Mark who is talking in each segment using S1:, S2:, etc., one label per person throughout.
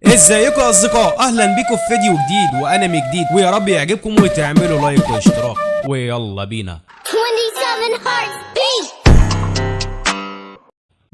S1: ازيكم يا اصدقاء؟ اهلا بيكم في فيديو جديد وانمي جديد، ويا رب يعجبكم وتعملوا like واشتراك، ويلا بينا.
S2: 27 hearts beat.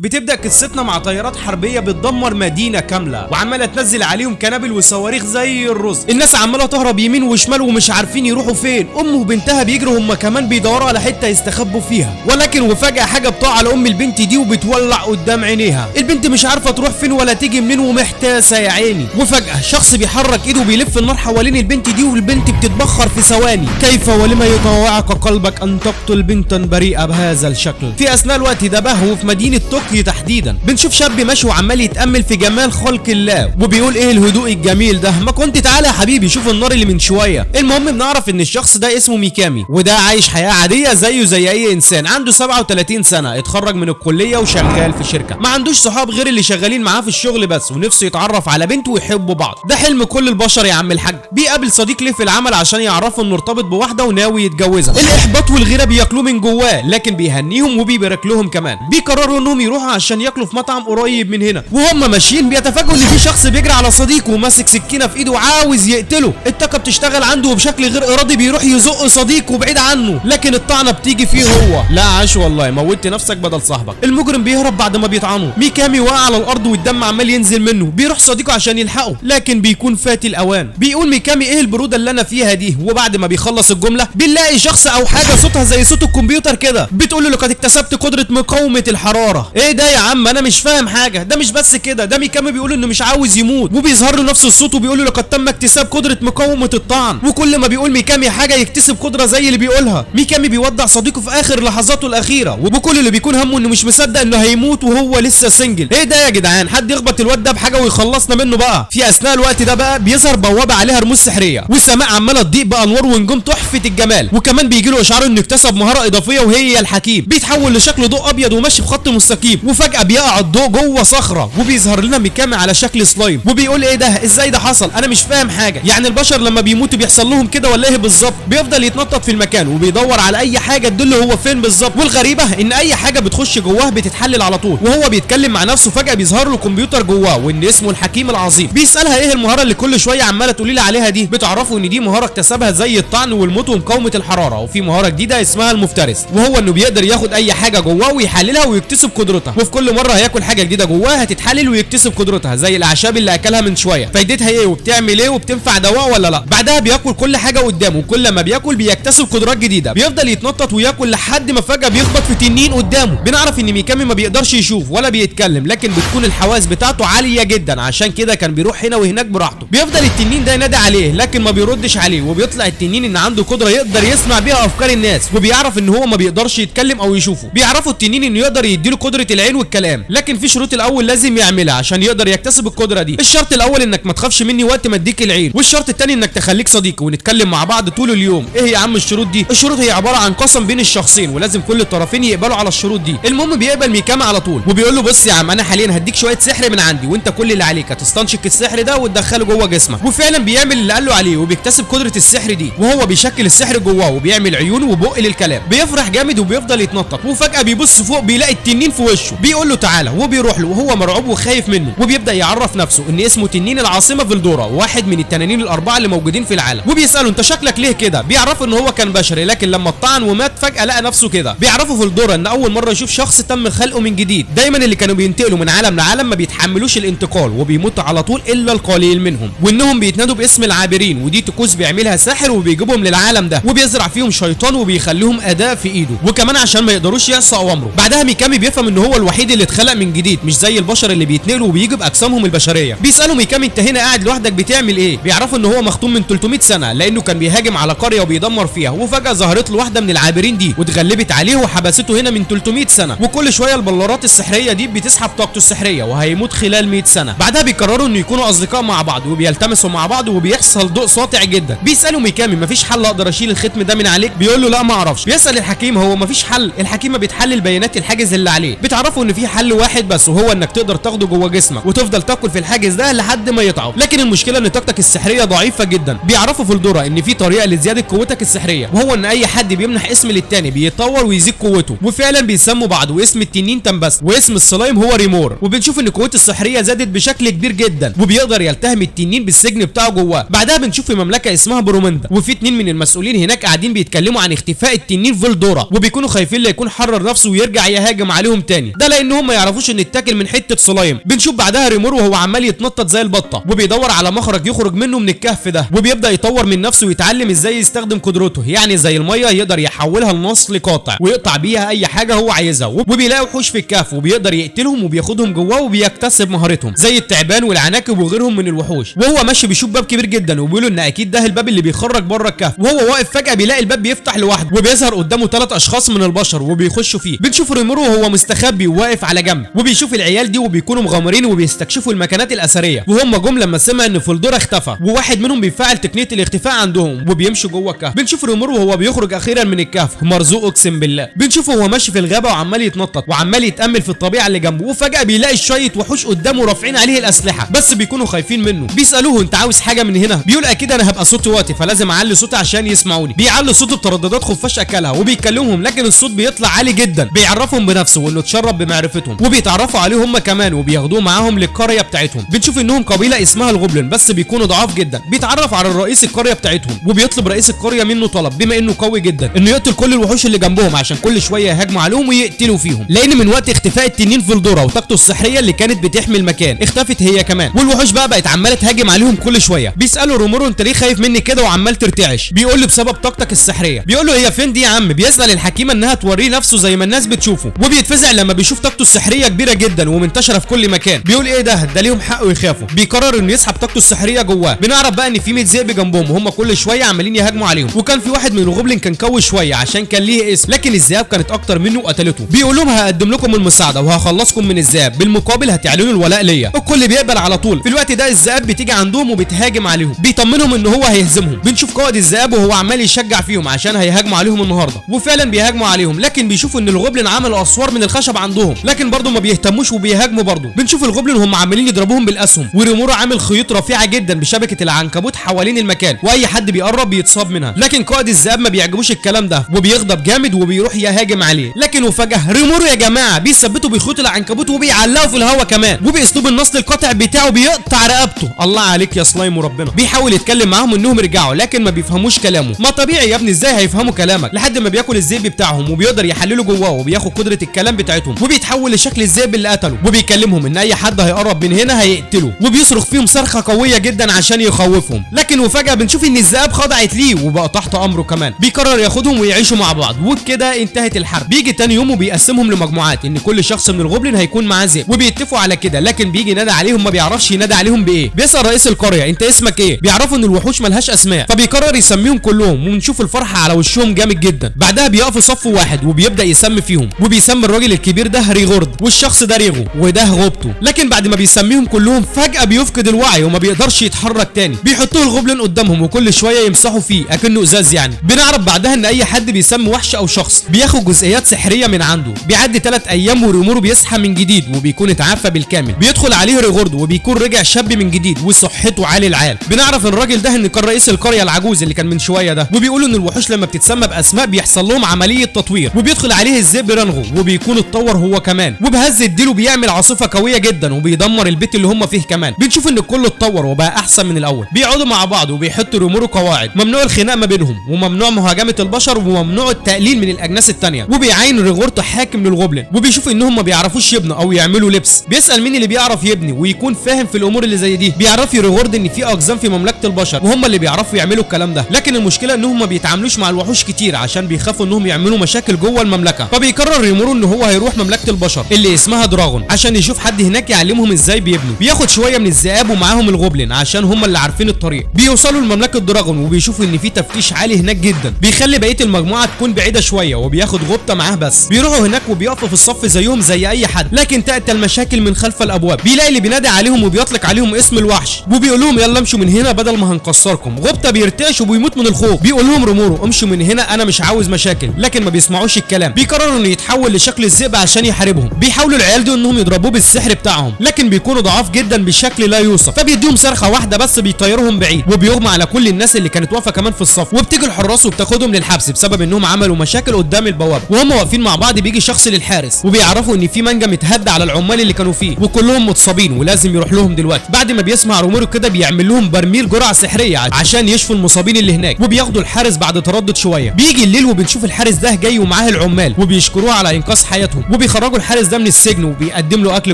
S1: بتبدأ قصتنا مع طيارات حربية بتدمر مدينة كاملة وعمالة تنزل عليهم قنابل وصواريخ زي الرز. الناس عمالة تهرب يمين وشمال ومش عارفين يروحوا فين. أم وبنتها بيجروا هما كمان بيدوروا على حتة يستخبوا فيها، ولكن وفجأة حاجة بتقع على أم البنت دي وبتولع قدام عينيها. البنت مش عارفة تروح فين ولا تيجي منين ومحتاسة يا عيني. وفجأة شخص بيحرك ايده وبيلف النار حوالين البنت دي والبنت بتتبخر في ثواني. كيف ولما يطوعك قلبك أن تقتل بنتا بريئة بهذا الشكل؟ في أثناء الوقت ده بقى وفي مدينة طوكيو تحديدا بنشوف شاب ماشي وعمال يتامل في جمال خلق الله وبيقول ايه الهدوء الجميل ده، ما كنت تعالى يا حبيبي شوف النار اللي من شوية. المهم بنعرف ان الشخص ده اسمه ميكامي، وده عايش حياة عادية زيه زي اي انسان، عنده 37 سنة، اتخرج من الكلية وشغال في شركة، ما عندوش صحاب غير اللي شغالين معاه في الشغل بس، ونفسه يتعرف على بنت ويحبوا بعض. ده حلم كل البشر يا عم الحاج. بيقابل صديق ليه في العمل عشان يعرفه انه ارتبط بواحدة وناوي يتجوزها. الاحباط والغيرة بياكلوه من جواه، لكن بيهنيهم وبيبارك لهم كمان. بيقرروا انهم يروحوا عشان ياكلوا في مطعم قريب من هنا، وهم ماشيين بيتفاجئوا ان في شخص بيجري على صديقه وماسك سكينة في ايده وعاوز يقتله. الطاقة بتشتغل عنده وبشكل غير ارادي بيروح يزق صديقه بعيد عنه، لكن الطعنه بتيجي فيه هو. لا عاش والله، موتت نفسك بدل صاحبك. المجرم بيهرب بعد ما بيطعنه. ميكامي واقع على الارض والدم عمال ينزل منه. بيروح صديقه عشان يلحقه، لكن بيكون فات الاوان. بيقول ميكامي ايه البرودة اللي انا فيها دي، وبعد ما بيخلص الجملة بنلاقي شخص او حاجة صوتها زي صوت الكمبيوتر كده بتقول له لقد اكتسبت قدره مقاومة الحرارة. ايه ده يا عم؟ انا مش فاهم حاجة. ده مش بس كده، ده ميكامي بيقول انه مش عاوز يموت، وبيظهر له نفس الصوت وبيقول له لقد تم اكتساب قدره مقاومة الطعن. وكل ما بيقول ميكامي حاجة يكتسب قدره زي اللي بيقولها. ميكامي بيودع صديقه في اخر لحظاته الاخيرة، وبكل اللي بيكون همه انه مش مصدق انه هيموت وهو لسه single. ايه ده يا جدعان؟ حد يخبط الواد ده بحاجة ويخلصنا منه بقى. في اثناء الوقت ده بقى بيظهر بوابه عليها رموز سحريه، والسماء عماله تضيء بانوار ونجوم تحفة الجمال، وكمان بيجي له اشعار انه اكتسب مهارة اضافية وهي الحكيم. بيتحول لشكل ضوء ابيض وماشي بخط مستقيم، وفجاة بيقع الضوء جوه صخرة وبيظهر لنا ميكامي على شكل سلايم، وبيقول ايه ده؟ ازاي ده حصل؟ انا مش فاهم حاجة. يعني البشر لما بيموتوا بيحصل لهم كده ولا ايه بالظبط؟ بيفضل يتنطط في المكان وبيدور على اي حاجة تدل هو فين بالظبط، والغريبة ان اي حاجة بتخش جواه بتتحلل على طول. وهو بيتكلم مع نفسه فجاة بيظهر له كمبيوتر جواه وان اسمه الحكيم العظيم. بيسالها ايه المهارة اللي كل شوية عماله تقولي لي عليها دي؟ بتعرفوا ان دي مهارة اكتسبها زي الطعن والموت ومقاومة الحرارة، وفي مهارة جديدة اسمها المفترس، وهو انه بيقدر ياخد اي حاجة جواه ويحللها ويكتسب قدرتها، وفي كل مرة هياكل حاجة جديدة جواه هتتحلل ويكتسب قدرتها، زي الاعشاب اللي اكلها من شوية، فايدتها ايه وبتعمل ايه وبتنفع دواء ولا لا. بعدها بياكل كل حاجة قدامه، وكل ما بياكل بيكتسب قدرات جديدة. بيفضل يتنطط وياكل لحد ما فجاة بيخبط في تنين قدامه. بنعرف ان ميكامي ما بيقدرش يشوف ولا بيتكلم، لكن بتكون الحواس بتاعته عالية جدا، عشان كده كان بيروح هنا وهناك براحته. بيفضل التنين ده ينادي عليه لكن ما بيردش عليه، وبيطلع التنين ان عنده قدره يقدر يسمع بيها افكار الناس، وبيعرف ان هو ما بيقدرش يتكلم او يشوفه. بيعرفوا التنين انه يقدر يديله قدره العين والكلام، لكن في شروط الاول لازم يعملها عشان يقدر يكتسب القدرة دي. الشرط الاول انك ما تخافش مني وقت ما اديك العين، والشرط الثاني انك تخليك صديقي ونتكلم مع بعض طول اليوم. ايه يا عم الشروط دي؟ الشروط هي عبارة عن قسم بين الشخصين، ولازم كل الطرفين يقبلوا على الشروط دي. المهم بيقبل ميكامي على طول وبيقول له بص يا عم، انا حاليا هديك شوية سحر من عندي، وانت كل اللي عليك هتستنشق السحر ده وتدخله جوه جسمك. وفعلا بيعمل اللي قال له عليه وبيكتسب قدره السحر دي، وهو بيشكل السحر جواه وبيعمل عيون وبق للكلام. بيفرح جامد وبيفضل يتنطط، وفجاة بيبص فوق بيلاقي التنين في وشه. بيقول له تعالى، وبيروح له وهو مرعوب وخايف منه، وبيبدا يعرف نفسه ان اسمه تنين العاصمة فيلدورا، واحد من التنانين الاربعة اللي موجودين في العالم. وبيساله انت شكلك ليه كده؟ بيعرفه ان هو كان بشري، لكن لما اتطعن ومات فجاة لقى نفسه كده. بيعرفه فيلدورا ان اول مرة يشوف شخص تم خلقه من جديد. دايما اللي كانوا بينتقلوا من عالم لعالم ما بيتحملوش الانتقال وبيموتوا على طول الا القليل منهم، وانهم بيتنادوا باسم العابرين، ودي طقوس بيعملها ساحر وبيجيبهم للعالم ده وبيزرع فيهم شيطان وبيخليهم اداة في ايده، وكمان عشان ما يقدروش يعصوا اوامره. بعدها ميكامي بيفهم ان هو الوحيد اللي اتخلق من جديد، مش زي البشر اللي بيتنقلوا وبيجوا باجسامهم البشرية. بيسالوا ميكامي انت هنا قاعد لوحدك بتعمل ايه؟ بيعرفوا ان هو مختوم من 300 سنة، لانه كان بيهاجم على قرية وبيدمر فيها، وفجاة ظهرت له واحدة من العابرين دي واتغلبت عليه وحبسته هنا من 300 سنة، وكل شوية البلورات السحريه دي بتسحب طاقته السحريه وهيموت خلال 100 سنة. بعدها بيقرروا انه يكونوا اصدقاء مع بعض وبيلتمسوا مع بعض، وبيحصل ضوء ساطع جدا. بيسالوا ميكامي مفيش حل اقدر اشيل الختم ده من عليك؟ بيقول له لا ما اعرفش. بيسال الحكيم هو مفيش حل؟ الحكيمة بتحلل بيانات الحاجز اللي عليه، بتعرفه بيتعرفوا ان في حل واحد بس، وهو انك تقدر تاخده جوه جسمك وتفضل تاكل في الحاجز ده لحد ما يضعف، لكن المشكلة ان طاقتك السحريه ضعيفة جدا. بيعرفوا فالدورا ان في طريقه لزيادة قوتك السحريه، وهو ان اي حد بيمنح اسم للتاني بيتطور ويزيد قوته، وفعلا بيسموا بعض، واسم التنين تمبس واسم السلايم هو ريمور. وبنشوف ان قوته السحريه زادت بشكل كبير جدا، وبيقدر يلتهم التنين بالسجن بتاعه جواه. بعدها بنشوف في مملكة اسمها برومندا، وفي 2 من المسؤولين هناك قاعدين بيتكلموا عن اختفاء التنين فولدورا، وبيكونوا خايفين لا يكون حرر نفسه ويرجع يهاجم عليهم تاني، ده لانهم ما يعرفوش ان اتاكل من حتة سلايم. بنشوف بعدها ريمور وهو عمال يتنطط زي البطة، وبيدور على مخرج يخرج منه من الكهف ده، وبيبدا يطور من نفسه ويتعلم ازاي يستخدم قدرته، يعني زي المية يقدر يحولها لنصل قاطع ويقطع بيها اي حاجة هو عايزها. وبيلاقي وحوش في الكهف وبيقدر يقتلهم وبياخدهم جواه وبيكتسب مهارتهم زي التعبان والعناكب وغيرهم من الوحوش. وهو ماشي بيشوف باب كبير جدا، وبيقولوا ان اكيد ده الباب اللي بيخرج بره الكهف. وهو واقف فجاة بيلاقي الباب بيفتح لوحده، وبيظهر قدامه 3 اشخاص من البشر وبيخشوا فيه. بنشوف ريمورو وهو مستخبي وواقف على جنب، وبيشوف العيال دي وبيكونوا مغامرين وبيستكشفوا المكانات الاثرية، وهم جم لما سمع ان فولدورا اختفى، وواحد منهم بيفعل تقنية الاختفاء عندهم وبيمشوا جوه الكهف. بنشوف ريمورو وهو بيخرج اخيرا من الكهف، مرزوق اقسم بالله. بنشوفه وهو ماشي في الغابة وعمال يتنطط وعمال يتامل في الطبيعة اللي جنبه، وفجاة بيلاقي شوية وحوش قدامه رافعين عليه الاسلحة، بس بيكونوا خايفين منه. بيسالوه انت عاوز حاجة من هنا؟ بيقول اكيد انا هبقى صوتي واطي فلازم اعلي صوتي عشان يسمعوني. بيعلي صوته بترددات خفاش اكلها وبيكلمهم، لكن الصوت بيطلع عالي جدا. بيعرفهم بنفسه وانه اتشرب بمعرفتهم، وبيتعرفوا عليه هم كمان وبياخدوه معاهم للقريه بتاعتهم. بنشوف انهم قبيلة اسمها الغوبلين بس بيكونوا ضعاف جدا. بيتعرف على الرئيس القرية بتاعتهم، وبيطلب رئيس القرية منه طلب، بما انه قوي جدا انه يقتل كل الوحوش اللي جنبهم عشان كل شوية يهاجموا عليهم ويقتلوا فيهم، لان من وقت اختفاء التنين فولدورا وطاقته السحريه اللي كانت بتحمي المكان اختفت هي كمان، والوحوش بقى بقت عماله تهاجم عليهم كل شوية. بيسالوا رومورو انت ليه خايف مني كده وعمال ترتعش؟ بيقول له بسبب طاقتك السحريه. بيقول له هي فين دي يا عم؟ بيسال الحكيمة انها توريه نفسه زي ما الناس بتشوفه، وبيتفزع لما بيشوف طاقته السحريه كبيرة جدا ومنتشره في كل مكان. بيقول ايه ده؟ ده ليهم حق يخافوا. بيقرر انه يسحب طاقته السحريه جواه. بنعرف بقى ان في 100 ذئب جنبهم وهم كل شوية عمالين يهاجموا عليهم، وكان في واحد من الغوبلين كان قوي شوية عشان كان ليه اسم، لكن الذئاب كانت اكتر منه وقتلته. بيقول لهم هقدم لكم المساعدة وهخلصكم من الذئاب، بالمقابل هتعلنوا الولاء ليا. الكل بيقبل على طول. في الوقت ده الذئاب بتيجي عندهم وبتهاجم عليهم، بيطمنهم ان هو هيهزمهم. بنشوف قائد الذئاب وهو عمال يشجع فيهم عشان هيهاجموا عليهم النهارده، وفعلا بيهاجموا عليهم، لكن بيشوفوا ان الغوبلين عمل اسوار من الخشب عندهم، لكن برضه ما بيهتموش وبيهاجموا برضه. بنشوف الغوبلين هم عمالين يضربوهم بالاسهم، وريمورو عامل خيوط رفيعة جدا بشبكة العنكبوت حوالين المكان، واي حد بيقرب بيتصاب منها. لكن قائد الذئاب ما بيعجبوش الكلام ده وبيغضب جامد وبيروح يهاجم عليه، لكن وفجاة ريمورو يا جماعة بيثبته بخيوط العنكبوت وبيعلقه في الهواء كمان، وباسلوب النصل القاطع بتاعه بيقطع رقبته. الله عليك يا سلايم وربنا. بيحاول يتكلم معاهم انهم يرجعوا، لكن ما بيفهموش كلامه. ما طبيعي يا ابني ازاي هيفهموا كلامك؟ لحد ما بياكل الذئب بتاعهم وبيقدر يحلله جواه وبياخد قدره الكلام بتاعتهم، وبيتحول لشكل الذئب اللي قتله، وبيكلمهم ان اي حد هيقرب من هنا هيقتله، وبيصرخ فيهم صرخة قوية جدا عشان يخوفهم. لكن وفجاة بنشوف ان الذئاب خضعت ليه وبقى تحت امره كمان. بيقرر ياخدهم ويعيشوا مع بعض، وبكده انتهت الحرب. بيجي تاني يوم وبيقسمهم لمجموعات، ان كل شخص من الغوبلين هيكون معاه ذئب، وبيتفقوا على كده. لكن بيجي ينادى عليهم ما بيعرفش ينادى عليهم بايه. بيسال رئيس القرية انت اسمك ايه؟ بيعرفوا ان الوحوش ملهاش اسماء، فبيقرر يسميهم كلهم، ونشوف الفرحة على وشهم جامد جدا. بعدها بيقفوا صف واحد وبيبدا يسمي فيهم، وبيسمي الراجل الكبير ده ريغورد، والشخص ده ريغو، وده غوبته. لكن بعد ما بيسميهم كلهم فجاة بيفقد الوعي وما بيقدرش يتحرك تاني. بيحطوه الغوبلين قدامهم وكل شوية يمسحوا فيه اكنه ازاز يعني. بنعرف بعدها ان اي حد بيسمي وحش او شخص بياخد جزئيات سحريه من عنده. بيعدي 3 ايام وريمورو بيصحى من جديد وبيكون اتعافى بالكامل. بيدخل عليه ريغورد وبيكون رجع شاب من جديد وصحته عالي العال. بنعرف الراجل ده ان كان رئيس القرية العجوز اللي كان من شوية ده، وبيقولوا ان الوحوش لما بتتسمى باسماء بيحصل لهم عملية تطوير. وبيدخل عليه الذئب رانغو وبيكون اتطور هو كمان، وبهز ديله بيعمل عاصفة قوية جدا وبيدمر البيت اللي هم فيه كمان. بنشوف ان الكل اتطور وبقى احسن من الاول. بيقعدوا مع بعض وبيحطوا ريمورو قواعد، ممنوع الخناق ما بينهم، وممنوع مهاجمه البشر، وممنوع التقليل من الاجناس الثانية. وبيعين ريغورت حاكم للغوبلين، وبيشوف انهم ما بيعرفوش يبنوا او يعملوا لبس. بيسال مين اللي بيعرف يبني ويكون فاهم في الامور اللي زي دي. بيعرف ريغورد ان في اقزام في مملكة البشر وهم اللي بيعرفوا يعملوا الكلام ده، لكن المشكلة انهم ما بيتعاملوش مع الوحوش كتير عشان بيخافوا انهم يعملوا مشاكل جوه المملكة. فبيقرر ريمورو ان هو هيروح مملكة البشر اللي اسمها دراغون عشان يشوف حد هناك يعلمهم ازاي بيبنوا. بياخد شوية من الذئاب ومعاهم الغوبلين عشان هم اللي عارفين الطريق. بيوصلوا لمملكه دراغون وبيشوفوا ان في تفتيش عالي هناك جدا، بيخلي بقية المجموعة تكون بعيدة شوية وبياخد غبطة معاه بس. بيروحوا هناك وبيقفوا في الصف زيهم زي اي حد، لكن تاتي المشاكل من خلف الابواب. بيلاقي اللي بينادي عليهم وبيطلق عليهم اسم الوحش وبيقول لهم يلا امشوا من هنا بدل ما هنكسركم. غبطة بيرتعش وبيموت من الخوف. بيقول لهم ريمورو امشوا من هنا انا مش عاوز مشاكل، لكن ما بيسمعوش الكلام. بيقرروا انه يتحول لشكل الذئب عشان عشان يحاربهم. بيحاولوا العيال دول انهم يضربوه بالسحر بتاعهم، لكن بيكونوا ضعاف جدا بشكل لا يوصف، فبيديهم صرخة واحدة بس بيطيرهم بعيد، وبيغمى على كل الناس اللي كانت واقفة كمان في الصف. وبتيجي الحراس وبتاخدهم للحبس بسبب انهم عملوا مشاكل قدام البوابة. وهم واقفين مع بعض بيجي شخص للحارس وبيعرفوا ان في منجم اتهد على العمال اللي كانوا فيه وكلهم متصابين ولازم يروح لهم دلوقتي. بعد ما بيسمع روميرو كده بيعمل لهم برميل جرعة سحريه عشان يشفوا المصابين اللي هناك، وبياخدوا الحارس بعد تردد شوية. بيجي الليل وبنشوف الحارس ده جاي ومعاه العمال وبيشكروه على انقاذ حياتهم، وبيخرجوا الحارس ده من السجن وبيقدم له اكل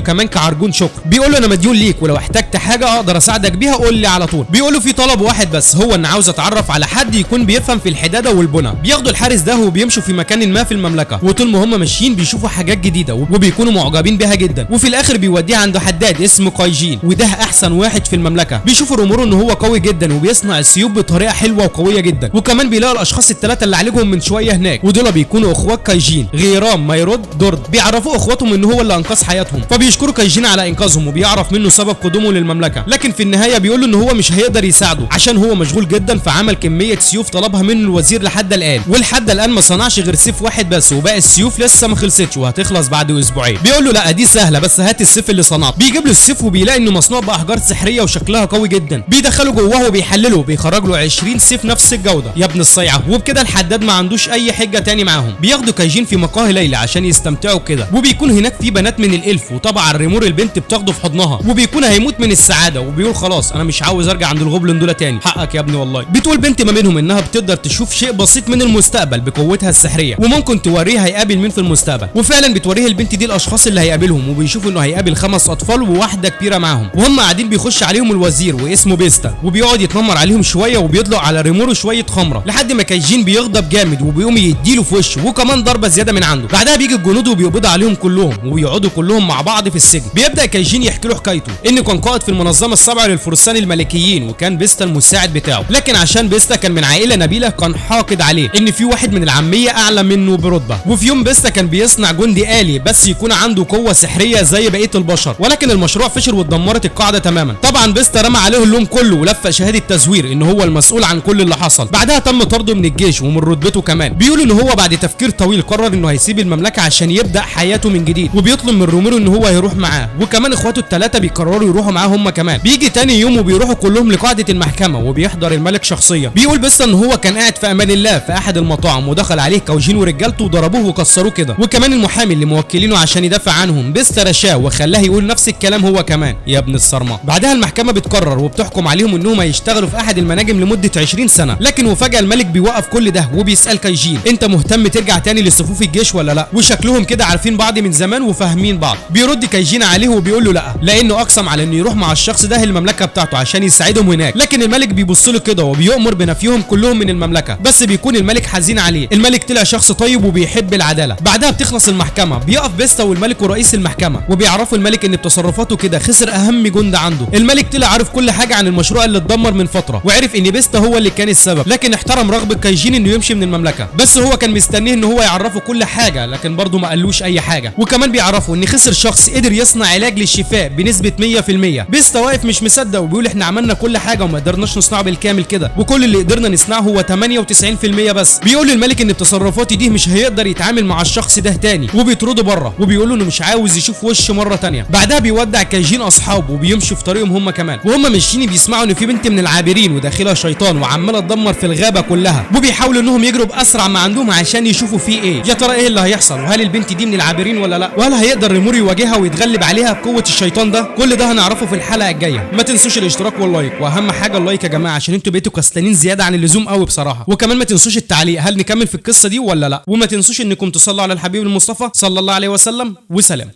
S1: كمان كعرجون شكر. بيقول له انا مديون ليك ولو احتجت حاجة اقدر اساعدك بيها قول لي على طول. بيقول له في طلب واحد بس، هو ان عاوز اتعرف على حد يكون بيفهم في الحداده والبنى. بياخدوا الحارس ده وبيمشوا في مكان ما في المملكة، وطول ما هم ماشيين بيشوفوا حاجات جديدة وبيكونوا معجبين بيها جدا. وفي الاخر بيوديه عند حداد اسمه كايجين، وده احسن واحد في المملكة. بيشوفوا رومورو ان هو قوي جدا وبيصنع السيوف بطريقة حلوة وقويه جدا، وكمان بيلاقوا الاشخاص الثلاثة اللي عالجهم من شوية هناك، ودول بيكونوا اخوات كايجين غيرام مايرود دورد. بيعرفوا اخواتهم ان هو اللي انقذ حياتهم، فبيشكروا كايجين على انقاذهم وبيعرف منه سبب قدومه للمملكة. لكن في النهاية بيقول له ان هو مش هيقدر يساعده عشان هو مشغول جدا في عمل كمية سيوف طلبها منه الوزير لحد الان، ولحد الان ما صنعش غير سيف واحد بس، وباقي السيوف لسه ما خلصتش وهتخلص بعد اسبوعين. بيقول له لا دي سهلة بس هات السيف اللي صنعته. بيجيب له السيف وبيلاقي انه مصنوع باحجار سحريه وشكلها قوي جدا. بيدخله جواه وبيحلله وبيخرج له 20 سيف نفس الجودة يا ابن الصيعه. وبكده الحداد ما عندوش اي حجه تاني معاهم. بياخدوا كايجين في مقاهي ليلى عشان يستمتعوا كده، وبيكون هناك في بنات من ال elf، وطبعا ريمور البنت بتاخده في حضنها وبيكون هيموت من السعادة وبيقول خلاص انا مش عاوز ارجع عند ال goblin دول تاني، حقك يا ابني والله. بتقول بنت ما بينهم انها بتقدر تشوف شيء بسيط من المستقبل بقوتها السحريه، وممكن توريه هيقابل مين في المستقبل. وفعلا بتوريه البنت دي الاشخاص اللي هيقابلهم، وبيشوفوا انه هيقابل 5 اطفال وواحدة كبيرة معاهم. وهم قاعدين بيخش عليهم الوزير واسمه بيستا، وبيقعد يتنمر عليهم شوية وبيطلق على ريمورو شوية خمره لحد ما كايجين بيغضب جامد وبيقوم يديله في وشه وكمان ضربه زيادة من عنده. بعدها بيجي الجنود وبيقبضوا عليهم كلهم وبيقعدوا كلهم مع بعض في السجن. بيبدا كايجين يحكي له حكايته انه كان قائد في المنظمة السبعة للفرسان الملكيين، وكان بيستا المساعد بتاعه، لكن عشان بيستا كان من عائلة نبيلة كان حاقد عليه ان في واحد من العامية اعلى منه برتبة. وفي يوم بيستا كان بيصنع جندي آلي بس يكون عنده قوة سحريه زي بقية البشر، ولكن المشروع فشل واتدمرت القاعدة تماما. طبعا بيستا رمى عليه اللوم كله ولفق شهادة تزوير ان هو المسؤول عن كل اللي حصل. بعدها تم طرده من الجيش ومن رتبته كمان. بيقولوا ان هو بعد تفكير طويل قرر انه هيسيب المملكة عشان يبدا حياته من جديد، وبيطلب من روميرو ان هو يروح معاه، وكمان اخواته الثلاثة بيقرروا يروحوا معاه هم كمان. بيجي تاني يوم وبيروحوا كلهم لقاعدة المحكمة وبيحضر الملك شخصيا. بيقول بيستا ان هو كان قاعد في امان الله في احد المطاعم ودخل عليه كوجين ورجالته وضربوه وكسروه كده، وكمان المحامي اللي موكلينه عشان يدافع عنهم بيستا رشاه وخلاه يقول نفس الكلام هو كمان يا ابن الصرمه. بعدها المحكمة بتقرر وبتحكم عليهم انهم هيشتغلوا في احد المناجم لمدة 20 سنة. لكن وفجاة الملك بيوقف كل ده وبيسال كايجين انت مهتم ترجع تاني لصفوف الجيش ولا لا؟ وشكلهم كده عارفين بعض من زمان وفاهمين بعض. بيرد كايجين عليه وبيقول له لا، لانه اقسم على انه يروح مع الشخص ده المملكة بتاعته عشان يساعدهم هناك. لكن الملك بيبص له كده وبيؤمر بنفيهم كلهم من المملكة، بس بيكون الملك حزين عليه. الملك طلع شخص طيب وبيحب العدالة. بعدها بتخلص المحكمة، بيقف بيستا والملك ورئيس المحكمة وبيعرفوا الملك ان بتصرفاته كده خسر اهم جند عنده. الملك طلع عارف كل حاجة عن المشروع اللي اتدمر من فترة، وعرف ان بيستا هو اللي كان السبب، لكن احترم رغبة كايجين انه يمشي من المملكة، بس هو كان مستنيه ان هو يعرفه كل حاجة، لكن برضه ما قالوش اي حاجة. وكمان بيعرفوا ان خسر شخص قدر يصنع علاج للشفاء بنسبة 100%. بيستا واقف مش مصدق وبيقول احنا عملنا كل حاجة وما قدرناش نصنعه بالكامل كده، وكل اللي قدرنا نصنعه هو 98% بس. بيقول للملك ان بتصرفاته دي مش هيقدر يتعامل مع الشخص ده تاني، وبيطرده بره وبيقول له انه مش عاوز يشوف وشه مرة تانية. بعدها بيودع كايجين اصحابه وبيمشوا في طريقهم هم كمان. وهم ماشيين بيسمعوا ان في بنت من العابرين وداخلها شيطان وعماله تدمر في الغابة كلها، وبيحاولوا انهم يجروا باسرع ما عندهم عشان يشوفوا فيه ايه. يا ترى ايه اللي هيحصل؟ وهل البنت دي من العابرين ولا لا؟ وهل هيقدر ريمورو يواجهها ويتغلب عليها بقوة الشيطان ده؟ كل ده هنعرفه في الحلقة الجاية. ما تنسوش الاشتراك وال like، واهم حاجة ال like يا جماعة عشان انتوا بقيتوا كسلانين زيادة عن اللزوم قوي بصراحة. وكمان ما تنسوش التعليق، هل نكمل في القصة دي ولا لا؟ وما تنسوش انكم تصلوا على الحبيب المصطفى صلى الله عليه وسلم. وسلام.